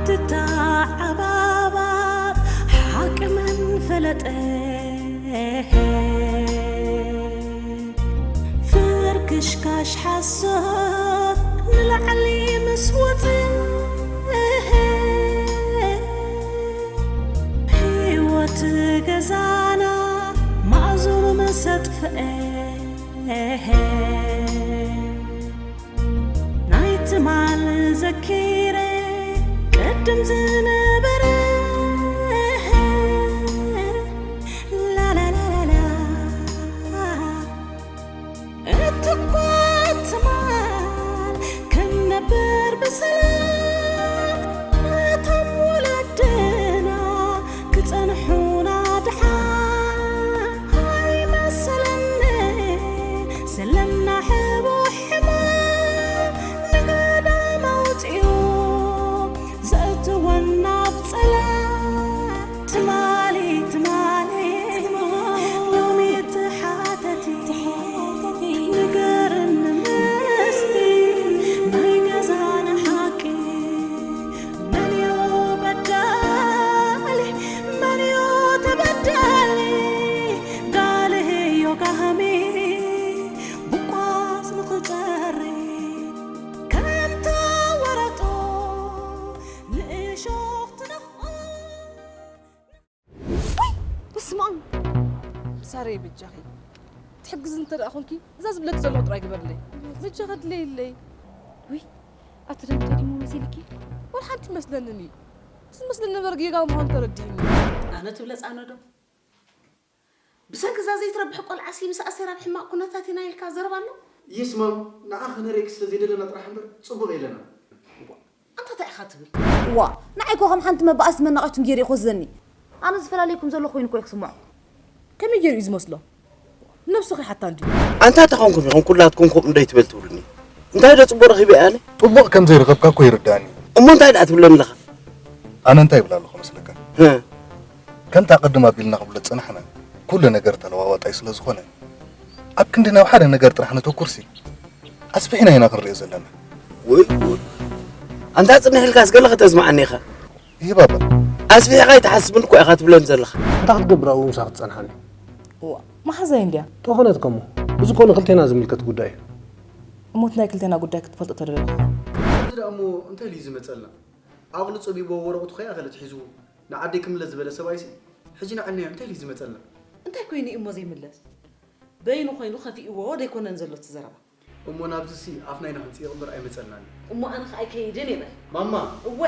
ትተዓባባጥ ሓቂ መን ፈለጠ? ፍርክሽካሽ ሓሶት ንላዕሊ ምስ ወጸ፣ ህይወት ገዛና ማእዝኑ ምስ ኣጥፍአ፣ ናይ ትማል ዘኪረ ቅድም ዝነበረ ላላላላላ። እትኳ ትማል ክንነብር ብሰላም፣ ነቶም ወለድና ክጸንሑና ድሓን ኣይመሰለኒ። ዘለና ሕቡእ ሕማም ንገዳም ኣውጺኡ ዘእትወና ኣብ ጸላም። ትማሊ ትማሊ ሎሚ ትሓተቲ ንገርኒ ምስቲ ናይ ገዛና ሓቂ። መን እዩ በዳሊ መን እዩ ተበዳሊ? ጋልህዮ ጋህሚ ብቋስ ንኽጸሪ ከም ተወረጦ ንእሾኽ ትነኽኦ። ወይ በስመ ኣብ። ሳረይ በጃኺ ትሕግዝ እንተ ደኣ ኾንኪ እዛ ዝብለኪ ዘለኹ ጥራይ ግበርለይ። በጃኺ ኣድለይለይ። ውይ ኣቲ ደምተ ዲሞ መሲልኪ? ወላ ሓንቲ መስለንን እዩ። እቲ ዝመስለኒ ነበር ጌጋ ምዃኑ ተረዲእኒ። ኣነ ትብለጽ ኣነ ዶ? ብሰንኪ እዛ ዘይትረብሕ ቆልዓሲ ምስ ኣሴር ኣብ ሕማቕ ኩነታት ኢና ኢልካ ዘረባ ኣሎ? ይስማም፣ ንዓኺ ነርእየኪ ስለ ዘይደለና ጥራሕ እምበር ጽቡቕ የለና። ኣንታ እንታይ ኢኻ ትብል? እዋ፣ ንዓይ እኮ ከም ሓንቲ መባኣስ መናቐችም ገይሩ እኮ ዝዘኒ። ኣነ ዝፈላለየኩም ዘሎ ኮይኑ እኮ እየ ክስምዖ። ከመይ ገይሩ እዩ ዝመስሎ? ነብስኺ ሓታ እንድዩ። ኣንታ ተኾንኩም ኢኹም ኩላትኩም ከምኡ እንዶ ኣይትበል ትብሉኒ? እንታይ ዶ ጽቡቕ ረኺበ እየ ኣነ? ጽቡቕ ከም ዘይረኸብካ እኮ ይርድኣኒ። እሞ እንታይ ደኣ ትብለኒ ኣለኻ? ኣነ እንታይ ይብል ኣለኹ መስለካ? ህ። ከምታ ቅድም ኣቢልና ክብሎ ዝጸናሕና፣ ኩሉ ነገር ተለዋዋጣይ ስለ ዝኾነ፣ ኣብ ክንዲ ናብ ሓደ ነገር ጥራሕ ነተኩርሲ፣ ኣስፊሕና ኢና ክንሪኦ ዘለና። ወይ ጉድ! ኣንታ ጽንሕ ኢልካስ ገለ ከተስምዓኒ ኢኻ። ይህ ባባ። ኣስፊሕካ ኣይትሓስብን እኮ ኢኻ ትብለኒ ዘለኻ። እንታይ ክትገብር ኣብኡ ምሳኻ ትጸንሓኒ? እዋ፣ መሓዛይ እንድያ። ተኾነት ከሞ፣ እዚ እኮ ንክልቴና ዝምልከት ጉዳይ እዩ። እሞ እቲ ናይ ክልቴና ጉዳይ ክትፈልጦ ተደለኹ። እዚ ደኣ እሞ እንታይ ኢሉ እዩ ዝመጸልና? ዓቕሉ ጸቢብዎ ወረቐቱ ከይኣኸለት ሒዝዎ ንዓደይ ክምለስ ዝበለ ሰብኣይሲ፣ ሕጂ ንዓናዮ እንታይ ኢሉ እዩ ዝመጸልና? እንታይ ኮይኑ እዩ እሞ ዘይምለስ? በይኑ ኮይኑ ከፊእዎ ደይኮነን ዘሎ እቲ ዘረባ? እሞ ናብዚሲ ኣፍና ኢና ክንጽይቕ እምበር ኣይመጸልናን እዩ። እሞ ኣነ ኸኣ ኣይከይድን እየ በል። ማማ! እወ!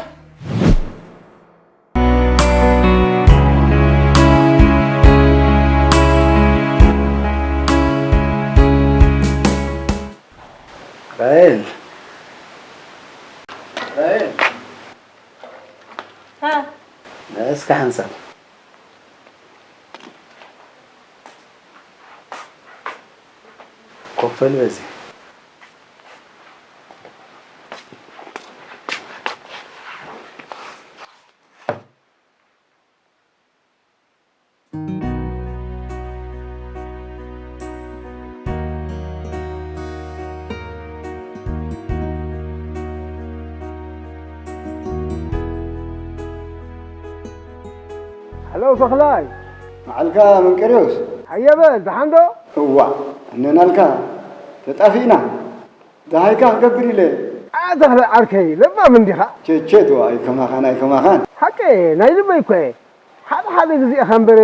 ራሄል! ራሄል! ሃ? እስከ ሓንሳብ ኮፍ በሊ በዚ። ሃሎ ተኽላይ። መዓልካ መንቀርዮስ። ሃየ በል፣ ደሓን ዶ? እዋእ፣ እነናልካ፣ ተጣፊእና። ደሃይካ ክገብር ኢለ። ኣታ ተኽለ ዓርከይ፣ ለባም እንዲኻ። ቸቸ፣ ተዋይ ከማኻን ኣይከማኻን። ሓቀይ፣ ናይ ልበይ እኮ እየ። ሓደ ሓደ ግዜ ኢኻ እምበር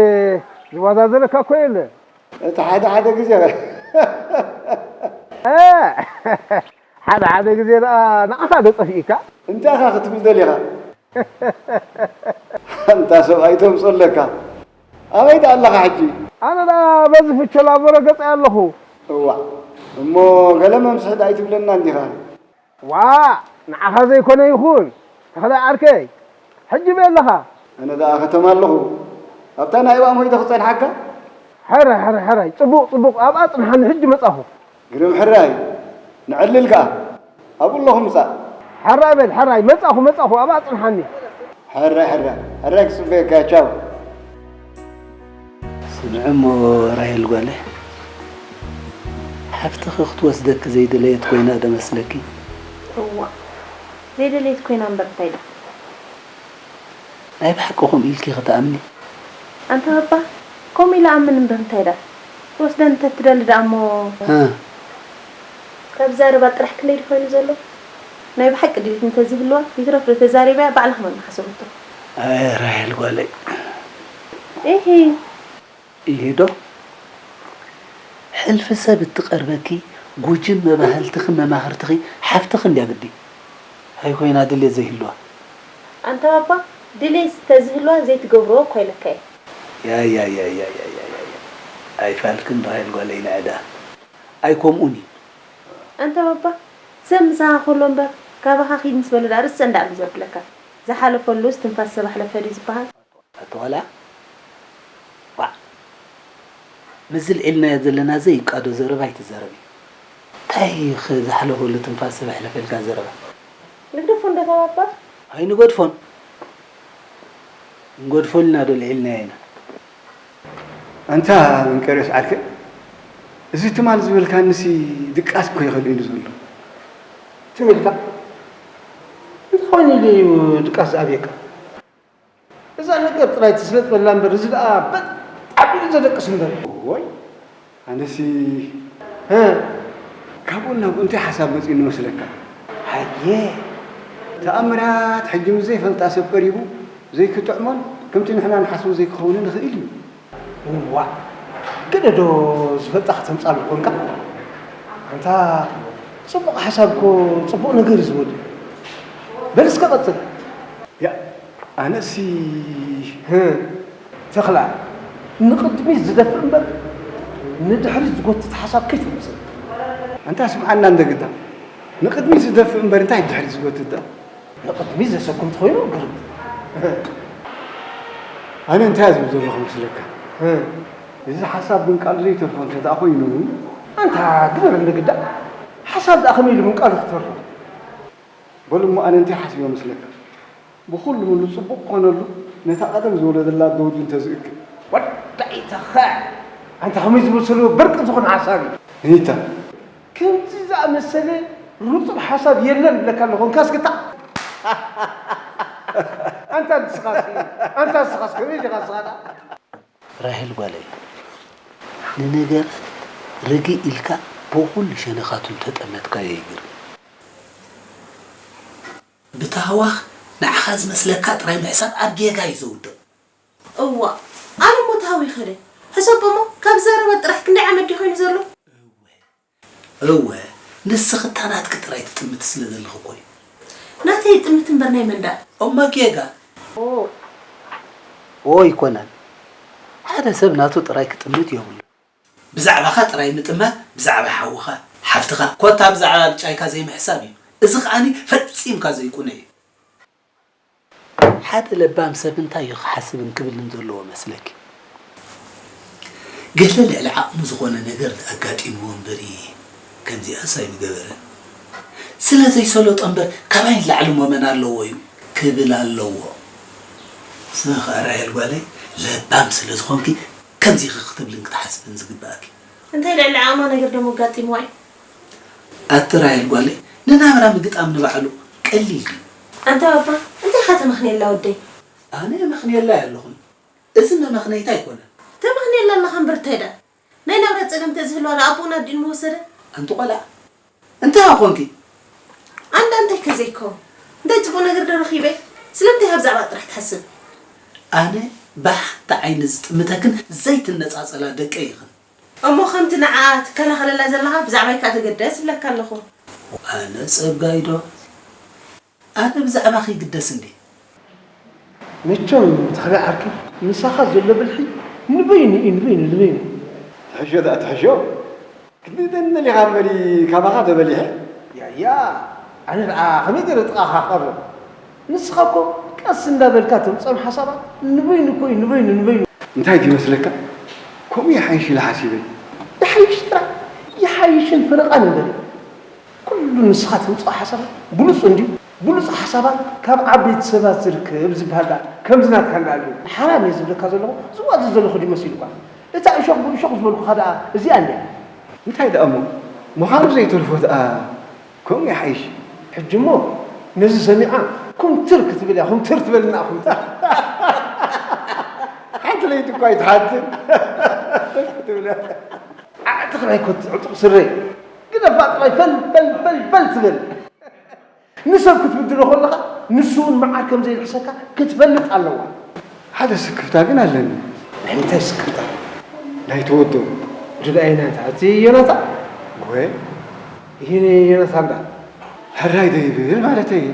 ዝወዛዘረካ እኮ የለ። እቲ ሓደ ሓደ ግዜ። እ፣ ሓደ ሓደ ግዜ ደኣ ንዓኻ ዶ ጠፊእካ? እንታይ ኢኻ ክትብል ደሊኻ? ኣንታ ሰብኣይ ተምጾ ኣለካ። ኣበይ ደኣ ኣለኻ ሕጂ? ኣነ ደኣ በዚ ፍቸ ላቦ ረገጸ ኣለኹ። እዋእ፣ እሞ ገለ መምስሒ ደኣ ኣይትብለናን ዲኻ? ዋእ፣ ንዓኻ ዘይኮነ ይኹን፣ ተኽለ ዓርከይ፣ ሕጂ በይ ኣለኻ? ኣነ ደኣ ከተማ ኣለኹ። ኣብታ ናይ እባ ሞይተ ክጸንሓካ? ሕራይ፣ ሕራይ፣ ሕራይ፣ ጽቡቕ፣ ጽቡቕ፣ ኣብኣ ጽንሓኒ፣ ሕጂ መጻኹ። ግርም ሕራይ፣ ንዕልል ከኣ ኣብኡ ኣለኹ ምጻእ። ሕራይ በል፣ ሕራይ፣ መጻኹ፣ መጻኹ፣ ኣብኣ ጽንሓኒ። ሕራይ፣ ሕራይ፣ ሕራይ ክጽበየካ፣ ቻው። ስምዒ እሞ ራሄል ጓለይ፣ ሓፍትኺ ክትወስደኪ ዘይደለየት ኮይና ዶ መስለኪ? እዋእ፣ ዘይደለየት ኮይና እምበር እንታይ ኢላ? ናይ ብሓቂ ከምኡ ኢልኪ ክትኣምኒ? ኣንታ ባባ፣ ከምኡ ኢለ ኣምን እምበር እንታይ ደኣ? ክወስደኒ እንተትደሊ ደኣ እሞ። እ። ካብ ዛረባ ጥራሕ ክለይ ድኾይኑ ዘሎ? ናይ ብሓቂ ድሌት እንተዝህልዋ፣ ይትረፍ ዶ ተዛሪበያ ባዕላ ክመን ምሓሰበቶ። ኣይ ራሄል ጓለይ። ኢሂ። ኢሂ ዶ? ሕልፊ ሰብ እትቐርበኪ ጉጅም መባህልትኺ መማኽርትኺ ሓፍትኺ እንድያ ግዲ። ኣይኮይና ድሌት ዘይህልዋ። ኣንታ ባባ፣ ድሌት ተዝህልዋ ዘይትገብርዎ እኳ ኢለካ እየ። ያያያያያያያያ ኣይፋልክን ራሄል ጓለይ ንዕዳ። ኣይኮምኡን እዩ። ኣንታ ባባ፣ ሰብ ምሳኻ ከሎ እምበር ካባኻ ኺድ ምስ በለ ደኣ ርስዕ እንዳኣሉ ዘብለካ። ዝሓለፈሉስ ትንፋስ ሰብ ኣሕለፈ ድዩ ዝበሃል? ኣቲ ቆልዓ፣ ዋዕ፣ ምስዚ ልዒልናዮ ዘለና ዘይቃዶ ዘረባ ኣይትዛረቢ። እንታይ ኸ ዝሓለፈሉ ትንፋስ ሰብ ኣሕለፈልካ ዘረባ? ንግደፎ እንዶ ተባባ። ኣይንገድፎን። ንገድፎ ኢልና ዶ ልዒልናዮ ኢና? ኣንታ መንቀርዮስ ዓርከይ፣ እዚ ትማል ዝበልካንሲ ድቃስ እኮ ይኸልእሉ ዘሎ። ትም ኢልካ እንታይ ኮይኑ ኢሉ እዩ ድቃስ ዝኣብየካ? እዛ ነገር ጥራይ ትስለጥ በላ እምበር፣ እዚ ደኣ በጣዕሚ እዩ ዘደቅስ እምበር። ወይ ኣነሲ፣ እ፣ ካብኡ ናብኡ እንታይ ሓሳብ መጺኡ ንመስለካ? ሃየ። ተኣምራት ሕጂ ምስ ዘይፈልጣ ሰብ ቀሪቡ ዘይክጥዕሞን ከምቲ ንሕና ንሓስቦ ዘይክኸውንን ይኽእል እዩ። እዋእ፣ ገለ ዶ ዝፈልጣ ከተምጻሉ ኮንካ? ኣንታ ጽቡቕ ሓሳብ እኮ ጽቡቕ ነገር እዩ ዝወድ። በል እስከ ቀጽል። ያ፣ ኣነሲ፣ ህ፣ ተኽላ፣ ንቕድሚት ዝደፍእ እምበር ንድሕሪት ዝጎትት ሓሳብ ከይተምጽእ። ኣንታ ስምዓና እንደ ግዳ፣ ንቕድሚት ዝደፍእ እምበር እንታይ ድሕሪት ዝጎትት ደኣ? ንቕድሚት ዘሰኩም ተኾይኑ ግርም። ኣነ እንታይ እየ ዝብል ዘለኹ መስለካ? እዚ ሓሳብ ምንቃሉ ዘይተርፎ እንተ ደኣ ኮይኑ። ኣንታ ግበር እንደ ግዳ፣ ሓሳብ ደኣ ከመይ ኢሉ ምንቃሉ ክተርፎ? በሉ እሞ ኣነ እንታይ ሓሲበ መስለካ? ብኹሉ ምሉ ጽቡቕ ክኾነሉ ነታ ቀደም ዝወለደላ ኣደ ወዱ እንተዝእክብ። ወዳኢተኸ! ኣንታ ከመይ ዝመሰሉ በርቂ ዝኾነ ሓሳብ እዩ። ነይታ። ከምዚ ዝኣመሰለ ርጡብ ሓሳብ የለን እብለካ ኣለኹ። እንካስ ክታ-፣ ኣንታ ንስኻስ፣ ኣንታ ንስኻስ ከመይ ዲኻ ንስኻ ደኣ? ራሄል ጓለይ፣ ንነገራት ርግእ ኢልካ ብኹሉ ሸነኻቱ እንተጠመትካዮ ይግርም። ብታህዋኽ ንዓኻ ዝመስለካ ጥራይ ምሕሳብ ኣብ ጌጋ እዩ ዘውድቕ። እዋእ፣ ኣነ እሞ ተሃዊኸ ድየ? ሕሰቦ እሞ፣ ካብ ዘረባ ጥራሕ ክንደይ ዓመት ድዩ ኮይኑ ዘሎ? እወ፣ ንስኺ እታ ናትኪ ጥራይ ትጥምቲ ስለ ዘለኺ እኮ እዩ። ናተይ ይጥምት እምበር ናይ መን ደኣ? እሞ ጌጋ። ኦ። ኦ ይኮናን። ሓደ ሰብ ናቱ ጥራይ ክጥምት የብሉ። ብዛዕባኻ ጥራይ ምጥማት፣ ብዛዕባ ሓውኻ፣ ሓፍትኻ፣ ኮታ ብዛዕባ ብጫይካ ዘይምሕሳብ እዩ። እዚ ከኣኒ ፈጺምካ ዘይቁነ እዩ። ሓደ ለባም ሰብ እንታይ እዩ ክሓስብን ክብልን ዘለዎ መስለኪ? ገለ ልዕሊ ዓቕሙ ዝኾነ ነገር ኣጋጢምዎ እምበሪ ከምዚኣስ ኣይምገበረን። ስለ ዘይሰለጦ እምበር ካባይ ንላዕሊ እሞ መን ኣለዎ እዩ ክብል ኣለዎ። ንስኺ ኸኣ ራሄል ጓለይ ለባም ስለ ዝኾንኪ ከምዚ ኢኺ ክትብልን ክትሓስብን ዝግብኣኪ። እንታይ ልዕሊ ዓቕማ ነገር ደሞ ኣጋጢምዋ እዩ? ኣቲ ራሄል ጓለይ ንናብራ ምግጣም ንባዕሉ ቀሊል ድዩ? ኣንታ ባባ እንታይ ኢኻ ተመኽንየላ ወደይ? ኣነ የመኽንየላ የለኹን። እዚ መመኽነይታ ኣይኮነን። ተመኽንየላ ኣለኻ እምበር እንታይ ደኣ? ናይ ናብራ ጸገም ተዝህልዋ ደኣ ኣቦኡን ኣዲኡን ምወሰደ? ኣንቲ ቆልዓ እንታይ ኮንኪ? ኣንዳ እንታይ ከ ዘይከውን? እንታይ ጽቡቕ ነገር ዶ ረኺበ? ስለምንታይ ካብ ዛዕባ ጥራሕ ትሓስብ? ኣነ ብሓንቲ ዓይኒ ዝጥምተክን ዘይትነጻጸላ ደቀይ ኢኽን። እሞ ከምቲ ንዓ ትከላኸለላ ዘለኻ ብዛዕባይ ከኣ ተገደስ እብለካ ኣለኹ። ኣነ ጸብጋይ ዶ? ኣነ ብዛዕባኺ ይግደስ እንዴ? መቸም ተኽለ ዓርኪ ምሳኻ ዘሎ ብልሒ ንበይኑ እዩ ንበይኑ ንበይኑ። ትሕሾ ደኣ ትሕሾ። ክንደይ ደሊኻ እምበሪ ካባኻ ተበሊሐ። ያያ ኣነ ደኣ ከመይ ገይረ ጥቓኻ ክቐርብ። ንስኻ እኮ ቀስ እንዳበልካ ተምጽኦም ሓሳባት ንበይኑ እኮ እዩ ንበይኑ ንበይኑ። እንታይ ድዩ መስለካ? ከምኡ ይሓይሽ ኢለ ሓሲበ። ይሓይሽ ጥራይ ይሓይሽን ፈረቓን እምበሪ። ኩሉ ንስኻ ተምጽኦ ሓሳባት ብሉጽ እንድዩ። ብሉጽ ሓሳባት ካብ ዓበይቲ ሰባት ዝርከብ ዝበሃል ደኣ ከምዚ ናትካ እንዳኣሉ። ሓራም እየ ዝብለካ ዘለኹ ዝዋዘ ዘለኹ ድዩ መሲሉካ? እታ እሾኽ ብእሾኽ ዝበልኩኻ ደኣ እዚኣ እንድያ። እንታይ ደኣ እሞ ምዃኑ ዘይተርፎ ደኣ ከምኡ ይሓይሽ። ሕጂ እሞ ነዚ ሰሚዓ ኩምትር ክትብል እያ። ኩምትር ትበልና ኩምትር። ኢድ እኳ ኣይትሓትን ክትብላ። ኣዕጥቕ ናይ ኮት ዕጡቕ ስረይ ግደፋ ጥራይ ፈል ፈል ፈል ፈል ትብል። ንሰብ ክትብድሎ ከለኻ ንሱ እውን መዓር ከም ዘይልሕሰካ ክትፈልጥ ኣለዋ። ሓደ ስክፍታ ግን ኣለኒ። ናይ ምንታይ ስክፍታ? ናይ ተወዶ። ጁዳይና እንታ እቲ ዮናታ? ወይ ይሄኔ ዮናታ እንዳ? ሕራይ ዶ ይብል ማለተይ?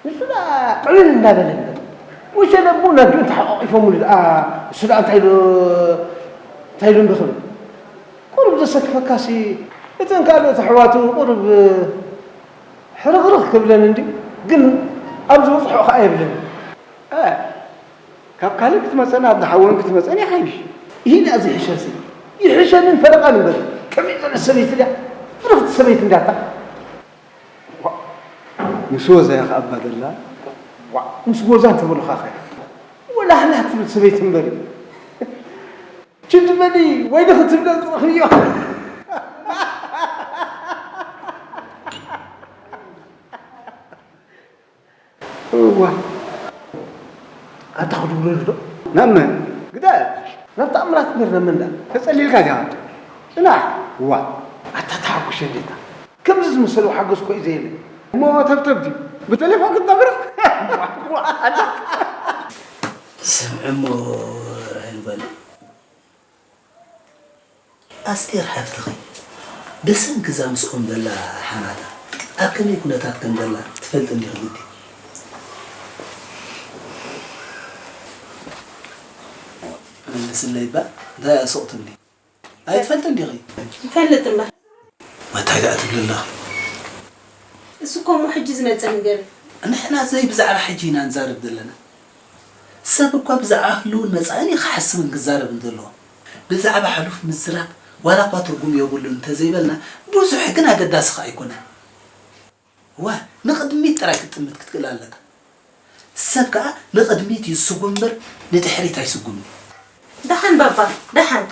ንሱ ደኣ ቅልል እንዳበለ እምበር። ወሸለ ኣቦ ናዲኡ ተሓቋቒፎምሉ ደኣ፣ እሱ ደኣ እንታይ ኢሉ፣ እንታይ ኢሉ እምቢ ክብል? ቁሩብ ዘሰክፈካሲ፣ እተን ካልኦት ኣሕዋቱ ቁሩብ ሕርኽርኽ ክብለን እንድዩ፣ ግን ኣብ ዝበጽሖ ከኣ የብለን። እ፣ ካብ ካልእ ክትመጸን ኣብ ዝሓወን ክትመጸን ይሓይሽ። ይህን እዚ ሕሸሲ፣ ይሕሸንን ፈረቓን እምበር፣ ከመይ ዝበለ ሰበይቲ ድያ? ብርኽቲ ሰበይቲ እንዳታ። ዋ፣ ምስ ወዛ ኢኻ እባ ዘላ። ዋ፣ ምስ ወዛ እንተበሉኻ ኸ? ወላህላህ ትብል ሰበይቲ እምበር እዩ። ችድ በሊ፣ ወይልኺ ትብለን ዝረኽብዮ። እዋ። ኣታ ክድውለሉ ዶ? ናብ መን? ግዳ ናብ ተኣምራት እምበር ናብ መን ደኣ? ተጸሊልካ ዲኻ? ጽናሕ። እዋ። ኣታ ተሓጉሸ እንዴታ። ከምዚ ዝመሰለ ሓጎስ እኮ እዩ ዘየለ። እሞ ተብተብ ድዩ? ብቴሌፎን ክትነግሮ? ስምዒ እሞ ራሄል በል። ኣስቴር ሓፍትኺ ብሰንኪ እዛ ምስኦም ዘላ ሓማታ ኣብ ከመይ ኩነታት ከም ዘላ ትፈልጢ እንዲኺ ግዲ። መልስለይ እባ፣ እንታይ እያ ሱቕ ትብሊ? ኣይትፈልጥን ዲኺ? ንፈልጥ እምበር። መታይ ደኣ ትብሊ ኣለኺ? እሱ እኮ እሞ ሕጂ ዝመጸ ነገር እዩ። ንሕና ዘይ ብዛዕባ ሕጂ ኢና ንዛረብ ዘለና። ሰብ እኳ ብዛዕባ ህልውን መጻእን እዩ ክሓስብን ክዛረብን ዘለዎ። ብዛዕባ ሕሉፍ ምዝራብ ዋላ እኳ ትርጉም የብሉን እንተዘይበልና፣ ብዙሕ ግን ኣገዳሲ ከኣ ኣይኮነን። ዋ፣ ንቕድሚት ጥራይ ክትጥምት ክትክእል ኣለካ። ሰብ ከኣ ንቕድሚት እዩ ዝስጉም እምበር ንድሕሪት ኣይስጉምን እዩ። ደሓን ባባ፣ ደሓን።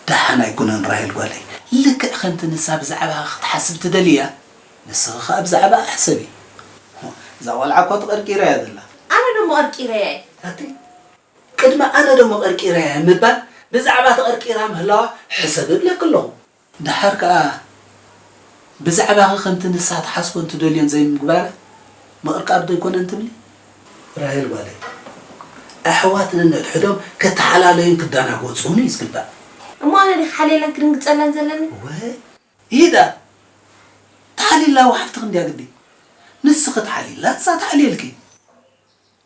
ደሓን ኣይኮነን ራሄል ጓለይ። ልክዕ ከምቲ ንሳ ብዛዕባኻ ክትሓስብ ትደሊ እያ፣ ንስኺ ከኣ ብዛዕባኣ ሕሰቢ። እዛ ቆልዓ እኮ ተቐርቂራ እያ ዘላ። ኣነ ደሞ ቀርቂረያ እየ። ኣቲ፣ ቅድሚ ኣነ ደሞ ቀርቂረያ እየ ምባል፣ ብዛዕባ ተቐርቂራ ምህላዋ ሕሰብ እብለኪ ኣለኹ። ደሓር ከኣ ብዛዕባኺ ከምቲ ንሳ ትሓስቦን ትደልዮን ዘይምግባራ ምቕርቃር ዶ ኣይኮነን ትብሊ? ራሄል ጓለይ፣ ኣሕዋት ነንሕድሕዶም ክተሓላለዩን ክደናገጹን እዩ ዝግባእ። እሞ ኣነ ድየ ክሓልየለን ክድንግጸለን ዘለኒ? ወይ ኢዳ ተሓሊላ ወሓፍትኺ እንድያ ግዲ። ንስኺ ተሓሊላ ንሳ ተሓልየልኪ።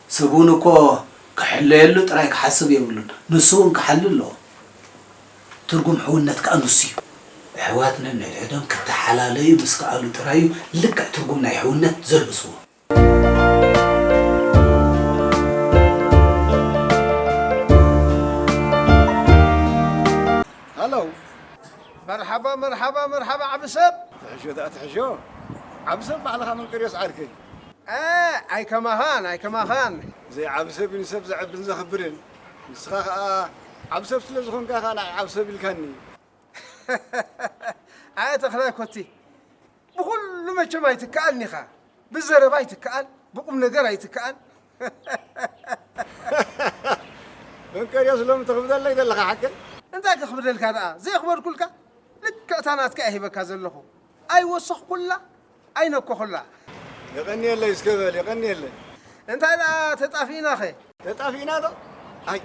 ሰብ እውን እኮ ክሕለየሉ ጥራይ ክሓስብ የብሉን፣ ንሱ እውን ክሓሊ ኣለዎ። ትርጉም ሕውነት ከኣ ንሱ እዩ። ኣሕዋት ነንሕድሕዶም ክተሓላለዩ ምስ ከኣሉ ጥራይ እዩ ልክዕ ትርጉም ናይ ሕውነት ዘልብስዎ። ሃሎ። መርሓባ፣ መርሓባ፣ መርሓባ ዓቢ ሰብ። ትሕሾ ደኣ ትሕሾ። ዓቢ ሰብ ባዕልኻ መንቀርዮስ ዓርከይ። እ፣ ኣይከማኻን፣ ኣይከማኻን። ዘይዓቢ ሰብ እዩ ንሰብ ዘዕብን ዘኽብርን። ንስኻ ኸኣ ዓቢ ሰብ ስለ ዝኾንካ ኢኻ ንዓይ ዓቢ ሰብ ኢልካኒ። ኣየ ተኽላይ ኮቲ፣ ብኹሉ መቸም ኣይትከኣልን ኢኻ። ብዘረባ ኣይትከኣል፣ ብቁም ነገር ኣይትከኣል። መንቀርዮስ ሎሚ ተኽብደለይ ዘለኻ ሓቀይ? እንታይ ከኽብደልካ ደኣ? ዘየኽበርኩልካ? ልክዕታ ናትካ እየ ሂበካ ዘለኹ። ኣይወሰኽኩላ፣ ኣይነኮኹላ። የቐንየለይ እስከ በል፣ የቐንየለይ። እንታይ ደኣ ተጣፊእናኸ? ተጣፊእና ዶ? ኣይ፣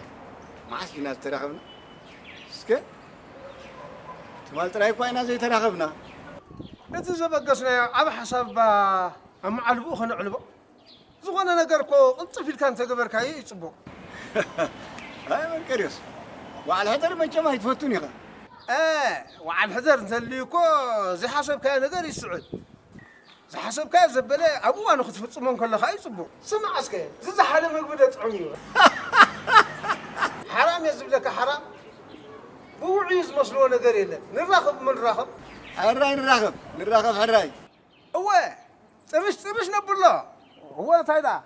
መዓስ ኢና ዝተራኸብና? እስከ ትማል ጥራይ እኳ ኢና ዘይተራኸብና። እቲ ዘበገስናዮ ዓቢ ሓሳብ እባ ኣብ መዓልብኡ ከነዕልቦ። ዝኾነ ነገር እኮ ቅልጥፍ ኢልካ እንተገበርካዮ እዩ ጽቡቕ። ኣይ መንቀርዮስ፣ ወዓል ሕደር መቸም ኣይትፈቱን ኢኻ። እ፣ ወዓል ሕደር እንተልዩ እኮ ዘይሓሰብካዮ ነገር ይስዕብ። ዝሓሰብካዮ ዘበለ ኣብ እዋኑ ክትፍጽሞ እንከለኻ እዩ ጽቡቕ። ስማዕ እስከ፣ ዝዘሓለ ምግቢ ዶ ጥዑም እዩ? ሓራም እየ ዝብለካ ሓራም። ብውዑዩ ዝመስልዎ ነገር የለን። ንራኸብ እሞ ንራኸብ። ሕራይ ንራኸብ፣ ንራኸብ ሕራይ። እወ፣ ጥርሽ ጥርሽ ነብሎ። እወ፣ እንታይ ደኣ?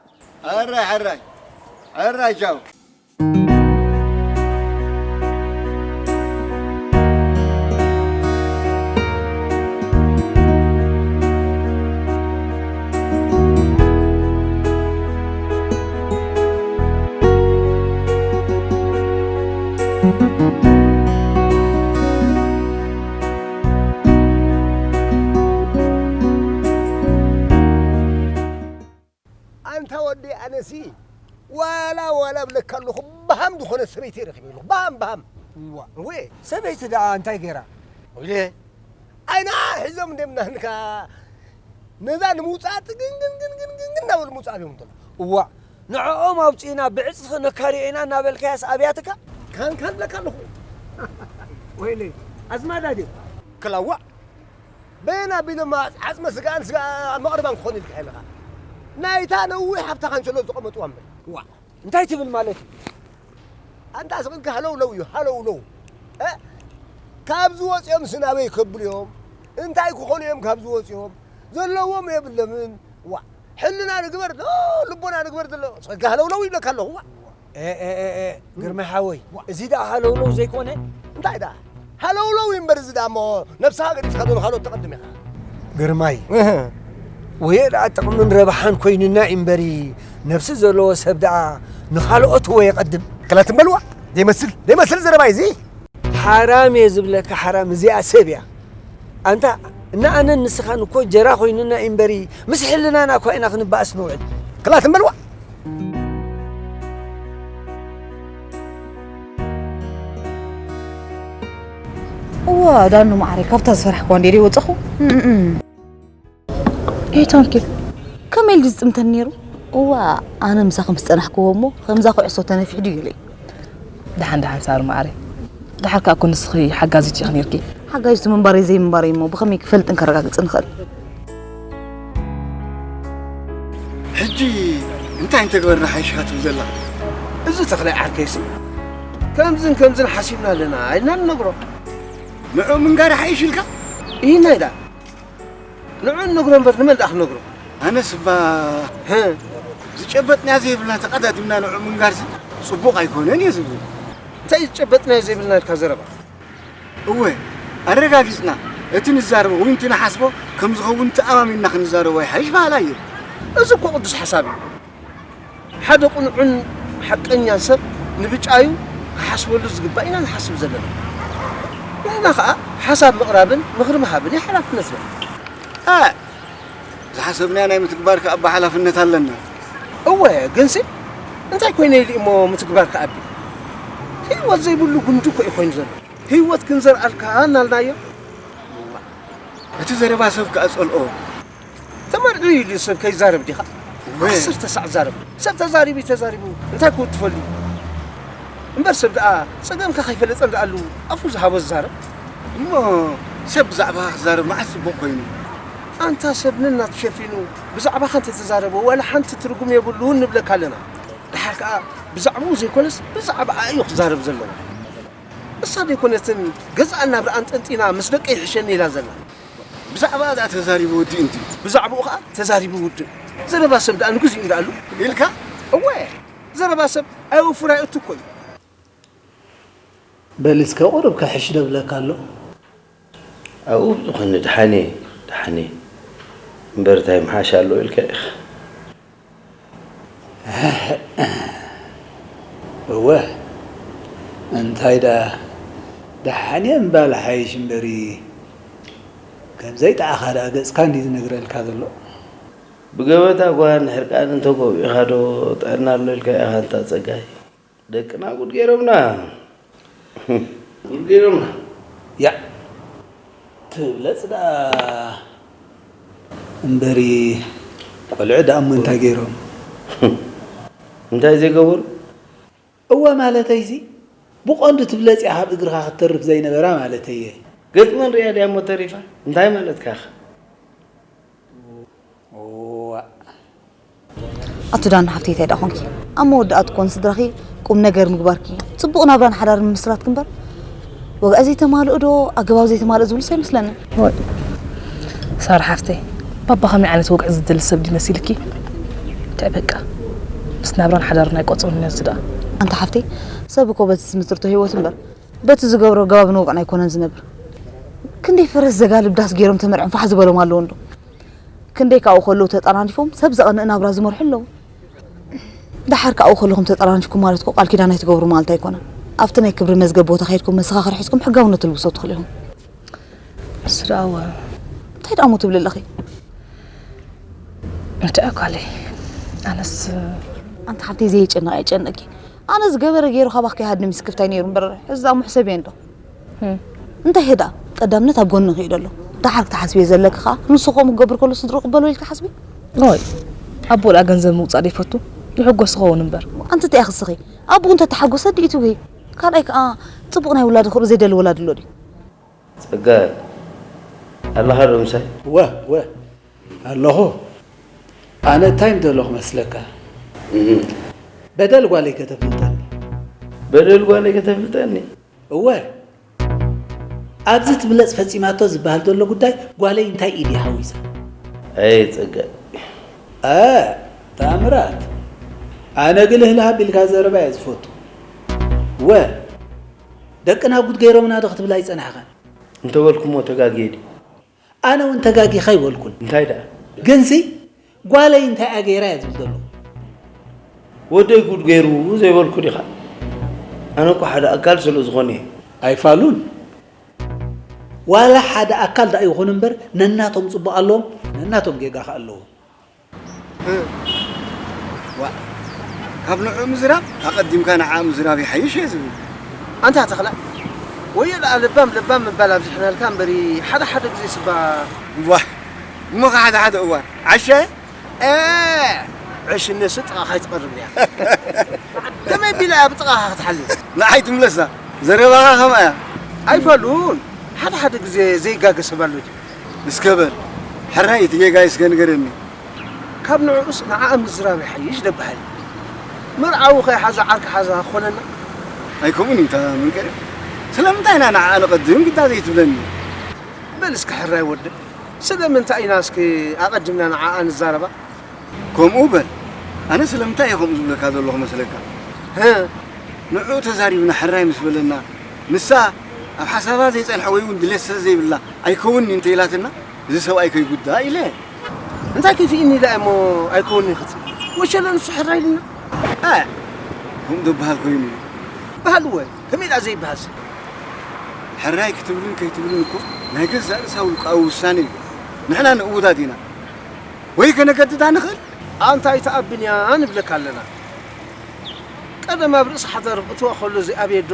ሕራይ፣ ሕራይ። ሕራይ፣ ቻው። ኣንታ ወዲ ኣነሲ ዋላ ዋላ ብለካ ኣለኹ፣ በሃም ዝኾነ ሰበይቲ ረኺበ ኣለኹ። በሃም በሃም። እዋ። እወ። ሰበይቲ ደኣ እንታይ ገይራ? ወይለ፣ ዓይና ሒዞም እንደምናህንካ ነዛ ንምውፃእ ጥግን ግን ግን ግን ግን ግን እናበሉ ምውፃእ እዮም እንተሎ። እዋ። ንዕኦም ኣውፂእና ብዕፅፊ ነካርዮ ኢና እናበልካያስ ኣብያትካ? ካን ካን ብለካ ኣለኹ። ወይለ፣ ኣዝማዳ ድዮም? ክላዋ። በየን ኣቢሎም ዓጽመ ስጋን ስጋ መቕርባን ክኾኑ ኢልካ ኢለኻ? ናይታ ነዊሕ ሃብታ ካንቸሎ ዝቐመጥዋ እምበር። ዋ፣ እንታይ ትብል ማለት እዩ? ኣንታ ስቕ ኢልካ ሃለውለው እዩ፣ ሃለውለው። እ? ካብዚ ወጺኦም ስናበይ ከብሉ እዮም? እንታይ ክኾኑ እዮም ካብዚ ወጺኦም? ዘለዎም የብሎምን። ዋ፣ ሕልና ንግበር፣ ኦ፣ ልቦና ንግበር ዘሎ። ስቕ ኢልካ ሃለውለው ይብለካ ኣለኹ። ዋ። ኤ፣ ኤ፣ ኤ፣ ኤ፣ ግርማይ ሓወይ፣ ዋ። እዚ ደኣ ሃለውለው ዘይኮነ? እንታይ ደኣ? ሃለውለው እዩ እምበር፣ እዚ ደኣ እሞ ነብስኻ ገዲፍካ ዶ ንኻልኦት ተቐድም ኢኻ? ግርማይ፣ እህ። ወየ ደኣ ጥቕምን ረብሓን ኮይኑና እዩ እምበሪ፣ ነብሲ ዘለዎ ሰብ ደኣ ንኻልኦት እወ የቐድም። ክላት እምበልዋ፣ ዘይመስል፣ ዘይመስል ዘረባ እዩ እዚ። ሓራም እየ ዝብለካ፣ ሓራም እዚኣ ሰብ እያ። ኣንታ፣ እና ኣነን ንስኻን እኮ ጀራ ኮይኑና እዩ እምበሪ፣ ምስ ሕልናና እኳ ኢና ክንበኣስ ንውዕል። ክላት እምበልዋ። እዋ፣ ዳኑ መዓረይ፣ ካብታ ዝፈራሕክዋ እንዴ ወጸኹ? እም፣ እም። ኤይ፣ ታንኪ። ከመይ ኢሉ ዝጥምተኒ ነይሩ? እዋ፣ ኣነ ምሳኹም ዝጸናሕክዎ እሞ፣ ከምዛ ኩዕሶ ተነፊሕ ድዩ ኢለይ። ደሓን፣ ደሓን፣ ሳር መዓረይ። ደሓር ከኣ እኮ ንስኺ ሓጋዚት ኢኺ ነይርኪ። ሓጋዚት ምንባረይ ዘይምንባረይ እሞ፣ ብኸመይ ክፈልጥን ከረጋግጽን እኽእል? ሕጂ እንታይ እንተግበርና ሓይሽካ ትብል ዘላ? እዚ ተኽላይ ዓርከይሲ፣ ከምዝን ከምዝን ሓሲብና ኣለና፣ ኢልና ንነግሮ። ንዑ ምንጋር ሓይሽ ኢልካ? ኢሂናይ ደኣ። ንዑ ንነግሮ እምበር፣ ንመን ደኣ ክንነግሮ? ኣነስ እባ፣ ህ። ዝጨበጥናዮ ዘይብልና ተቐዳዲምና ንዑ ምንጋርሲ ጽቡቕ ኣይኮነን እየ ዝብል። እንታይ ዝጨበጥናዮ ዘይብልና ኢልካ ዘረባ? እወ፣ ኣረጋጊጽና፣ እቲ ንዛረቦ ወይ እቲ ንሓስቦ ከም ዝኸውን ተኣማሚንና ክንዛረቦ ይሓይሽ በሃላይ እየ። እዚ እኮ ቅዱስ ሓሳብ እዩ። ሓደ ቅኑዕን ሓቀኛን ሰብ ንብጫዩ ክሓስበሉ ዝግባእ ኢና ንሓስብ ዘለና። ንሕና ኸኣ ሓሳብ ምቕራብን ምኽሪ ምሃብን እዩ ሓላፍነትና። እ፣ ዝሓሰብናዮ ናይ ምትግባር ከኣ እባ ሓላፍነት ኣለና። እወ፣ ግንሲ እንታይ ኮይነ ኢሉ እሞ ምትግባር ከኣ ኣቢ? ህይወት ዘይብሉ ጉንዲ እኮ እዩ ኮይኑ ዘሎ። ህይወት ክንዘርኣልካ እናልናዮ። እቲ ዘረባ ሰብ ከኣ ጸልኦ። ተመርዕዩ ኢሉ ሰብ ከይዛረብ ዲኻ? እወ። ዓሰርተ ሳዕ ዛረብ። ሰብ ተዛሪቡ ተዛሪቡ እንታይ ክውትፈሉ? እምበር ሰብ ደኣ ጸገምካ ከይፈለጠ እንዳኣሉ ኣፉ ዝሃቦ ዝዛረብ። እሞ ሰብ ብዛዕባኻ ክዛረብ መዓስ ጽቡቕ ኮይኑ? ኣንታ ሰብ ነናቱ ሸፊኑ ብዛዕባኻ እንተተዛረበ ዋላ ሓንቲ ትርጉም የብሉን ንብለካ ኣለና። ደሓር ከኣ ብዛዕባኡ ዘይኮነስ ብዛዕባኣ እዩ ክዛረብ ዘለዎ። እሳ ዘይኮነትን ገዛእ ናብራ ኣንጠንጢና ምስ ደቀይ ይሕሸኒ ኢላ ዘላ። ብዛዕባኣ ደኣ ተዛሪቡ ወዲኡ እንድዩ። ብዛዕባኡ ኸኣ ተዛሪቡ ውድእ። ዘረባ ሰብ ደኣ ንግዚኡ እንዳኣሉ። ኢልካ? እወ፣ ዘረባ ሰብ ኣየውፍር ኣየእቱ እኮ እዩ። በል እስከ ቁሩብ ክሕሽ ዶ ብለካ ኣሎ። ኣብኡ ብዝኾነ ደሓን እየ፣ ደሓን እየ። እምበር እንታይ ምሓሽ ኣሎ ኢልካ ኢኻ። እወ፣ እንታይ ደኣ ደሓን እየ ምባል ሓይሽ እምበሪ፣ ከም ዘይጠዓኻ ደኣ ገጽካ እንድዩ ዝነግረልካ ዘሎ። ብገበታ ጓል ሕርቃን እንተጎቢእኻ ዶ ጥዕና ኣሎ ኢልካ ኢኻ ኣንታ ጸጋይ? ደቅና ጉድ ገይሮምና። ጉድ ገይሮምና። ያዕ ትብለጽ ደኣ እምበሪ፣ ቆልዑ ደኣ እሞ እንታይ ገይሮም? እንታይ ዘይገበሩ? እወ ማለተይሲ፣ ብቐንዱ ትብለጽ እያ ካብ እግርኻ ክትተርፍ ዘይነበራ ማለተይ እየ። ገጽ መን ሪኣ ድያ እሞ ተሪፋ? እንታይ ማለትካ ኢኻ? እዋ። ኣቶ ዳኑ ሓፍተይ እንታይ ደኣ ኾንኪ? ኣብ መወዳእቱ እኮ ንስድራኺ ቁም ነገር ምግባርኪ፣ ጽቡቕ ናብራን ሓዳርን ምምስራትኪ እምበር፣ ወግዒ ዘይተማልኦ ዶ ኣገባብ ዘይተማልኦ ዝብልስ ኣይመስለንን። ወይ ሳራ ሓፍተይ፣ ባባ ከመይ ዓይነት ወግዒ ዝደሊ ሰብ ድዩ መሲልኪ? እንታይ በቃ፣ ምስ ናብራን ሓዳርን ኣይቆጽሮን ነዚ ደኣ። ኣንታ ሓፍተይ፣ ሰብ እኮ በቲ ዝምስርቶ ህይወት እምበር፣ በቲ ዝገብሮ ኣገባብን ወግዕን ኣይኮነን ዝነብር። ክንደይ ፈረስ ዘጋልብ ዳስ ገይሮም ተመርዕዮም ፋሕ ዝበሎም ኣለዉ እንዶ። ክንደይ ካብኡ ከለዉ ተጠራኒፎም ሰብ ዘቐንእ ናብራ ዝመርሑ ኣለዉ። ደሓር ካብኡ ከለኹም ተጠራኒፍኩም ማለት እኮ ቃል ኪዳን ኣይትገብሩ ማለት ኣይኮነን። ኣብቲ ናይ ክብሪ መዝገብ ቦታ ከይድኩም መሰኻኽር ሒዝኩም ሕጋውነት ትልብሶ ትኽእሉ ኢኹም። እሱ ደኣ እወ። እንታይ ደኣ እሞ ትብሊ ኣለኺ? እንተ ኣካለይ፣ ኣነስ ኣንቲ ሓብተይ፣ ዘየጨንቕ ኣየጨንቕኪ። ኣነ ዝገበረ ገይሩ ካባኺ ከይሃድን ምስክፍታይ ነይሩ እምበር፣ ሕዚ ደኣ እሞ ሕሰብዮ እንዶ። ህም። እንታይ ህዳ ቀዳምነት ኣብ ጎንኺ እዩ ዘሎ። ደሓር ክትሓስብዮ ዘለኪ ከኣ፣ ንሱ ከምኡ ክገብር ከሎ ስድርኡ ክበሎ ኢልኪ ሓስቢ። ኦይ፣ ኣቦ ደኣ ገንዘብ ምውጻእ ዘይፈቱ፣ ይሕጎስ ይኸውን እምበር። ኣንቲ እንታይ ኢኺ ንስኺ? ኣቦኡ እንተተሓጎሰ ድኢቱ ወይ ካልኣይ ከኣ ጽቡቕ ናይ ውላዱ ክርኢ ዘይደሊ ወላዲ ኣሎ ድዩ? ጸጋይ፣ ኣለኻ ዶ ምሳይ? ወ፣ ወ፣ ኣለኹ። ኣነ እንታይ ምደለኹ መስለካ? እህ። በደል ጓለይ ከተፍልጠኒ። በደል ጓለይ ከተፍልጠኒ? እወ። ኣብዚ ትብለጽ ፈጺማቶ ዝበሃል ዘሎ ጉዳይ ጓለይ እንታይ ኢድ እያ ሓዊሳ? ኣይ ጸጋይ። እ፣ ታምራት። ኣነ ግልህልህ ኣቢልካ ዘረባ እየ ዝፈቱ። ወ፣ ደቅና ጉድ ገይሮምና ዶ ክትብል ኣይጸናሕካን? እንተበልኩሞ ተጋግየ ድዩ? ኣነ እውን ተጋጊኻ ኣይበልኩን። እንታይ ደኣ? ግንሲ ጓለይ እንታይ እያ ገይራ እየ ዝብል ዘሎ። ወደይ ጉድ ገይሩ ዘይበልኩ ዲኻ? ኣነ እኮ ሓደ ኣካል ስለ ዝኾነ እየ። ኣይፋሉን። ዋላ ሓደ ኣካል ደኣ ይኹን እምበር ነናቶም ጽቡቕ ኣለዎም፣ ነናቶም ጌጋ ከኣ ኣለዎም። እ፣ ዋ፣ ካብ ንዕኡ ምዝራብ ኣቐዲምካ ንዓኣ ምዝራብ ይሓይሽ እየ ዝብል። ኣንታ ተኽላ፣ ወዮ ደኣ ለባም ለባም ምባል ኣብዚሕናልካ እምበሪ፣ ሓደ ሓደ ግዜ ስባ ዋ፣ እሞ ኸዓ ሓደ ሓደ እዋን ዓሻ፣ እ፣ ዕሽነትሲ ጥቓኻ ኣይትቐርብን እያ። ከመይ ቢላ እያ ብጥቓኻ ክትሓልፍ? ንዓይ ትምለሳ፣ ዘረባኻ ከምኣ እያ። ኣይፋሉን፣ ሓደ ሓደ ግዜ ዘይጋገ ሰብ ኣሎ ድዩ? እስከ በል፣ ሕራይ እቲ ጌጋይ እስከ ንገረኒ። ካብ ንዕኡስ ንዓኣ ምዝራብ ይሓይሽ ደበሃል። መርዓዊ ከይሓዛ ዓርኪ ሓዛ ክኾነና? ኣይከምኡን እዩ እታ መንቀርያ። ስለምንታይ ኢና ንዓኣ ነቐድም ግዳ ዘይትብለኒ? በል እስኪ ሕራይ ወደይ፣ ስለምንታይ ኢና እስኪ ኣቐዲምና ንዓኣ ንዛረባ? ከምኡ በል። ኣነ ስለምንታይ እየ ከምኡ ዝብለካ ዘለኹ መስለካ? ህ፣ ንዕኡ ተዛሪብና ሕራይ ምስ በለና፣ ንሳ ኣብ ሓሳባ ዘይጸንሐ ወይ እውን ድሌት ስለ ዘይብላ ኣይከውንን እንተ ኢላትና፣ እዚ ሰብኣይ ከይጉዳእ ኢለ። እንታይ ከይፍኢኒ ኢላ እሞ ኣይከውንን ክትብል? ወሸለ ንሱ ሕራይ ኢልና? ኣያ፣ ከምኡ ደበሃል ኮይኑ። በሃል እወ፣ ከመይ ኢላ ዘይበሃል ሰብ? ሕራይ ክትብልን ከይትብልን እኮ ናይ ገዛእ ርእሳ ውልቃዊ ውሳነ እዩ። ንሕና ንእውታት ኢና። ወይ ከነገድዳ ንኽእል። ኣንታ ኣይትኣብን እያ ንብለካ ኣለና። ቀደም ኣብ ርእሲ ሓዳር ክእትዋ ከሎ ዘይኣብየ ዶ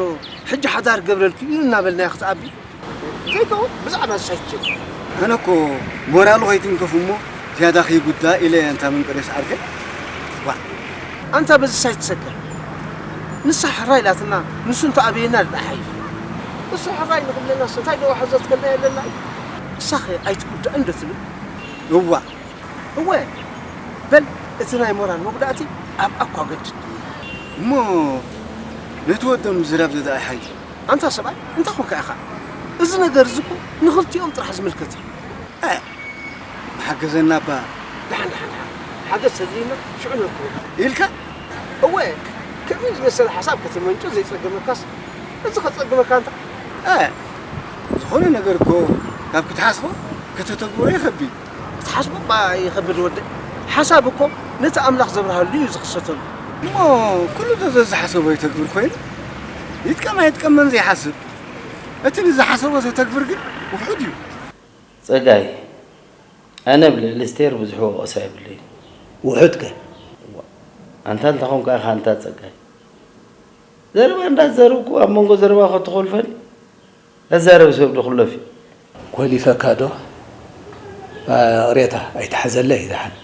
ሕጂ ሓዳር ገብረልኪ እዩ እናበልናዮ ክትኣቢ? ዘይከውን ብዛዕባ ንሳ ኣይትጀምር። ኣነ እኮ ሞራሉ ከይትንከፍ እሞ ዝያዳ ከይጉዳእ ኢለ እየ ኣንታ መንቀርዮስ ዓርከይ። ዋእ። ኣንታ በዚስ ኣይትሰከፍ። ንሳ ሕራይ ኢላትና ንሱ እንተኣብየና ደኣ ሓይሽ። ንሱ ሕራይ ንኽብለናስ እንታይ ደኣ ዋሕዘት ከላ የለና እዩ። ንሳኸ ኣይትጉዳእን ዶ ትብል? እዋእ። እወ፣ በል እቲ ናይ ሞራል መጉዳእቲ ኣብ ኣኳ ገድድ። እሞ ነቲ ወዶም ምዝራብ ዘደኣ ይሓይሽ። ኣንታ ሰብኣይ፣ እንታይ ኾንካ ኢኻ? እዚ ነገር እዚ እኮ ንኽልቲኦም ጥራሕ ዝምልከት እዩ። እ፣ ምሓገዘና እባ። ደሓን፣ ደሓን፣ ደሓን። ሓገዝ ተድልየና ሽዑ ነርክቦ። ኢልካ? እወ፣ ከምዚ ዝመሰለ ሓሳብ ከተመንጩ ዘይጸገመካስ፣ እዚ ከጸግመካ እንታ? እ፣ ዝኾነ ነገር እኮ ካብ ክትሓስቦ ከተተግብሮ ይኸብድ። ክትሓስቦ እባ ይኸብድ ወደይ። ሓሳብ እኮ ነቲ ኣምላኽ ዘብርሃሉ እዩ ዝኽሰተሉ። እሞ ኩሉ ዶ ዘዝሓሰቦ የተግብር ኮይኑ? ይጥቀም ኣይጥቀም መን ዘይሓስብ? እቲ ንዝሓሰቦ ዘተግብር ግን ውሑድ እዩ። ጸጋይ፣ ኣነ ኣብ ልዕሊ ስቴር ብዙሕ ወቐሳ የብለይን። ውሑድ ከ? ኣንታ እንታይ ኾንካ ኢኻ ኣንታ ጸጋይ? ዘረባ እንዳዛረብኩ ኣብ መንጎ ዘረባ ከተኾልፈኒ? ኣዛረቢ ሰብ ዶ ክለፍ እዩ? ኮሊፈካ ዶ? ባ-፣ ቅሬታ ኣይትሓዘለይ ደሓን።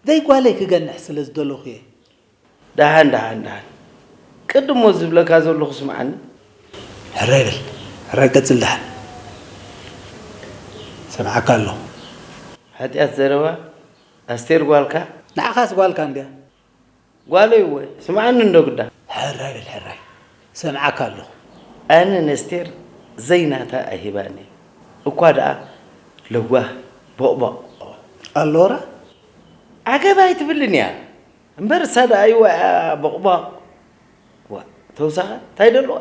ደይ ጓለይ ክገንሕ ስለ ዝደለኹ እየ። ደሓን፣ ደሓን፣ ደሓን። ቅድሞ ዝብለካ ዘለኹ ስምዓኒ። ሕራይ በል፣ ሕራይ ቀጽል ደሓን። ሰምዓካ ኣለኹ። ሓጢኣት ዘረባ፣ ኣስቴር ጓልካ? ንዓኻስ ጓልካ እንድያ። ጓለይ እወ፣ ስምዓኒ እንዶ ግዳ። ሕራይ በል፣ ሕራይ። ሰምዓካ ኣለኹ። ኣነ ነስቴር ዘይናታ ኣይህባን እየ። እኳ ደኣ ለዋህ ቦቕቦቕ። ኣሎራ? ዓገብ ኣይትብልን እያ። እምበር እሳ ደኣ ይዋያ ቦቕቧቕ። ዋ፣ ተውሳኸ እንታይ ደለዋ?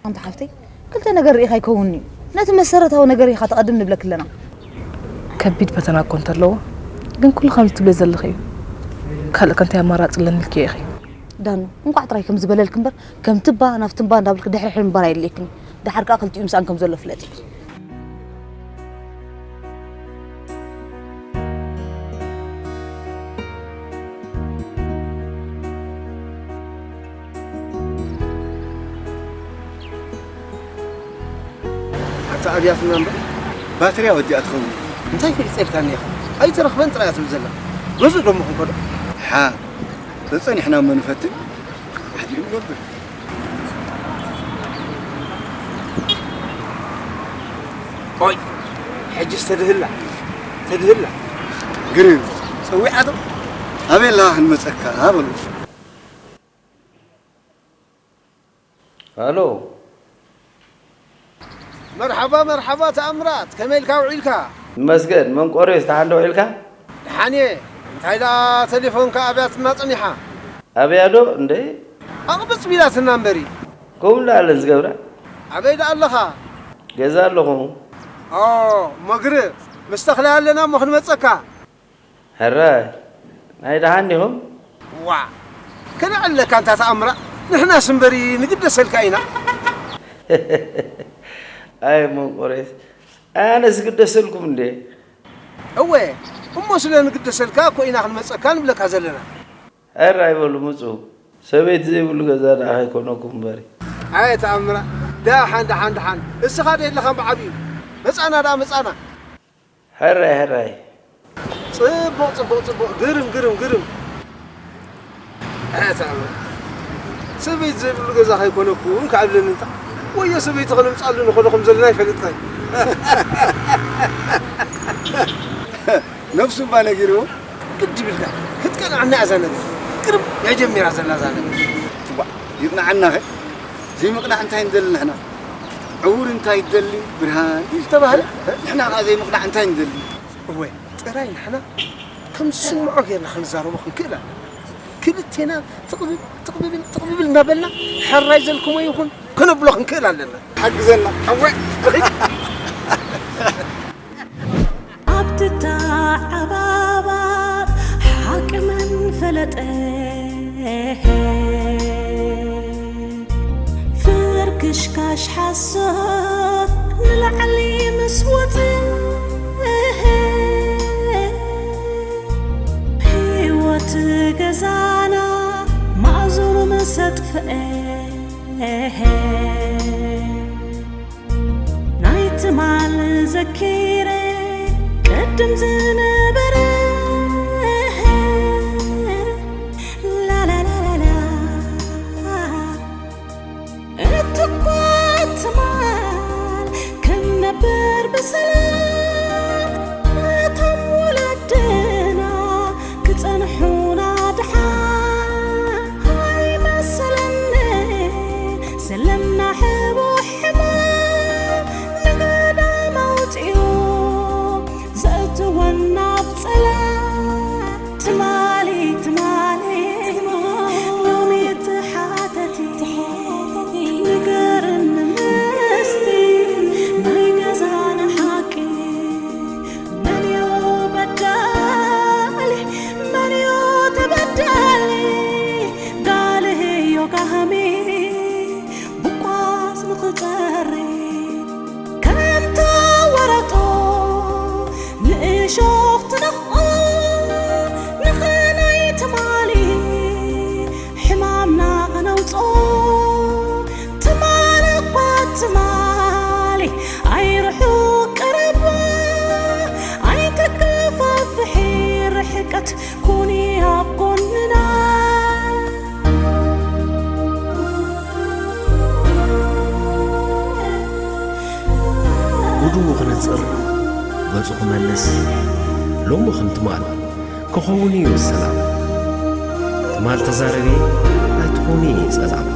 ኣንታ ሓፍተይ፣ ክልተ ነገር ርኢኻ ኣይከውንን እዩ። ነቲ መሰረታዊ ነገር ኢኻ ተቐድም ንብለኪ ኣለና። ከቢድ ፈተና እኮ እንተለዎ፣ ግን ኩሉ ከምዚ ትብልዮ ዘለኺ እዩ። ካልእ ከ እንታይ ኣማራጺ ኣለኒ ኢልኪ ኢኺ? ዳኑ፣ እንቋዕ ጥራይ ከምዚ በለልኪ እምበር፣ ከም ትባ ናብ ትንባ እንዳበልኪ ድሕሪ ሕሪ ምባል ኣየድልየክን። ደሓር ከኣ ክልቲኡ ምስኣን ከም ዘሎ ፍለጢ። ሓንቲ ኣብያትና እምበር፣ ባትሪያ ወዲኣ ትኸውን። እንታይ ፈሊጠልካኒ ኢኻ? ኣይተረኽበን ጥራይ እያ ትብል ዘላ። ገዝእ ደሞ ክንከዶ። ሓ፣ ተጸኒሕና እሞ ንፈትን። ሓዲኡ ንገብር። ኦይ፣ ሕጅስ ተድህላ፣ ተድህላ። ግርም፣ ጸዊዓ ዶ? ኣበይ ኣለኻ ክንመጸካ? በሉ። ሃሎ። መርሓባ፣ መርሓባ ተኣምራት፣ ከመይ ኢልካ ውዒልካ? ይመስገን፣ መንቆርዮስ ደሓን ዶ ውዒልካ? ደሓን እየ። እንታይ ደኣ ተሌፎንካ ኣብያትና ጸኒሓ? ኣብያ ዶ እንደ? ኣቕብጽ ቢላትና እምበሪ። ከምኡ እንዳበለ ዝገብራ። ኣበይ ደኣ ኣለኻ? ገዛ ኣለኹ። ኦ፣ እሞ ግርም፣ ምስ ተኽላይ ኣለና እሞ ክንመጸካ። ሕራይ፣ ናይ ደሓን ዲኹም? ዋእ፣ ከነዕልለካ እንታ ተኣምራ፣ ንሕናስ እምበሪ ንግደሰልካ ኢና። ኣይ መንቆሬስ፣ ኣነስ ግደሰልኩም እንዴ? እወ፣ እሞ ስለ ንግደሰልካ እኮ ኢና ክንመጸካ ንብለካ ዘለና። ሕራይ በሉ ምጹ፣ ሰበይቲ ዘይብሉ ገዛ ደኣ ከይኮነኩም እምበሪ። ኣየ ተኣምራ፣ ደሓን፣ ደሓን፣ ደሓን፣ እስኻ ዶ የለኻን ብዓብዩ? መጻና ደኣ መጻና። ሕራይ፣ ሕራይ። ጽቡቕ፣ ጽቡቕ፣ ጽቡቕ። ግርም፣ ግርም፣ ግርም። ኣታ ሰበይቲ ዘይብሉ ገዛ ከይኮነኩም ከኣብለኒ እንታ። ወዮ ሰበይቲ ከነምጽኣሉ ንኸዶ ከም ዘለና ኣይፈልጥን። ነፍሱ እባ ነጊርዎ። ግዲ ብልካ ክትቀንዓና እያ እዛ ነገር። ግርም እያ ጀሚራ ዘላ እዛ ነገር። እዋ፣ ይቕንዓናኸ? ዘይምቕናዕ እንታይ ንደሊ ንሕና? ዕዉር እንታይ ይደሊ? ብርሃን እዩ ዝተባህለ። ንሕና ኸዓ ዘይምቕናዕ እንታይ ንደሊ? እወ፣ ጥራይ ንሕና ከም ዝስምዖ ጌርና ክንዛረቦ ክንክእል ኣለና። ክልቴና ትቕብብል፣ ትቕብብል፣ ትቕብብል እናበልና፣ ሕራይ ዘልክሞ ይኹን ከነብሎ ክንክእል ኣለና። ሓግዘና። እወ፣ ርኺብ። ኣብ ትተዓባባጥ ሓቂ መን ፈለጠ? ፍርክሽካሽ ሓሶት ንላዕሊ ምስ ወጸ፣ ህይወት ገዛና ማእዝኑ ምስ ኣጥፍአ፣ ናይ ትማል ዘኪረ ቅድም ዝነበረ፣ ላላላላላ። እትኳ ትማል ክንነብር ብሰላም፣ እቶም ወለድና ክጸንሑና ድሓን ኣይመሰለኒ። ዘለና ሕቡእ ሕማም ንገዳም ኣውጺኡ ዘእትወና ኣብ ጸላም። ትማሊ፣ ትማሊ፣ ሎሚ ትሓተቲ፣ ንገርኒ ምስቲ ናይ ገዛና ሓቂ። መንዮ በዳሊ፣ መንዮ ተበዳሊ? ጋልህዮ ጋህሚ ብቋስ ንኽጸሪ፣ ከምታ ወረጦ ንእሾኽ ትነኽኦ፣ ንኽናይ ትማሊ ሕማምና ኸነውጾ። ትማሊ እኳ ትማሊ ኣይርሑቕ ቀረባ፣ ኣይተጋፋፍሒ ርሕቀት ኩኒ ኣብ ጎንና። ጉድኡ ክነጽር፣ ገጹ ክመልስ፣ ሎሚ ከም ትማል ክኸውን እዩ ሰላም። ትማል ተዛረቢ፣ ኣይትኹኒ ጸላም።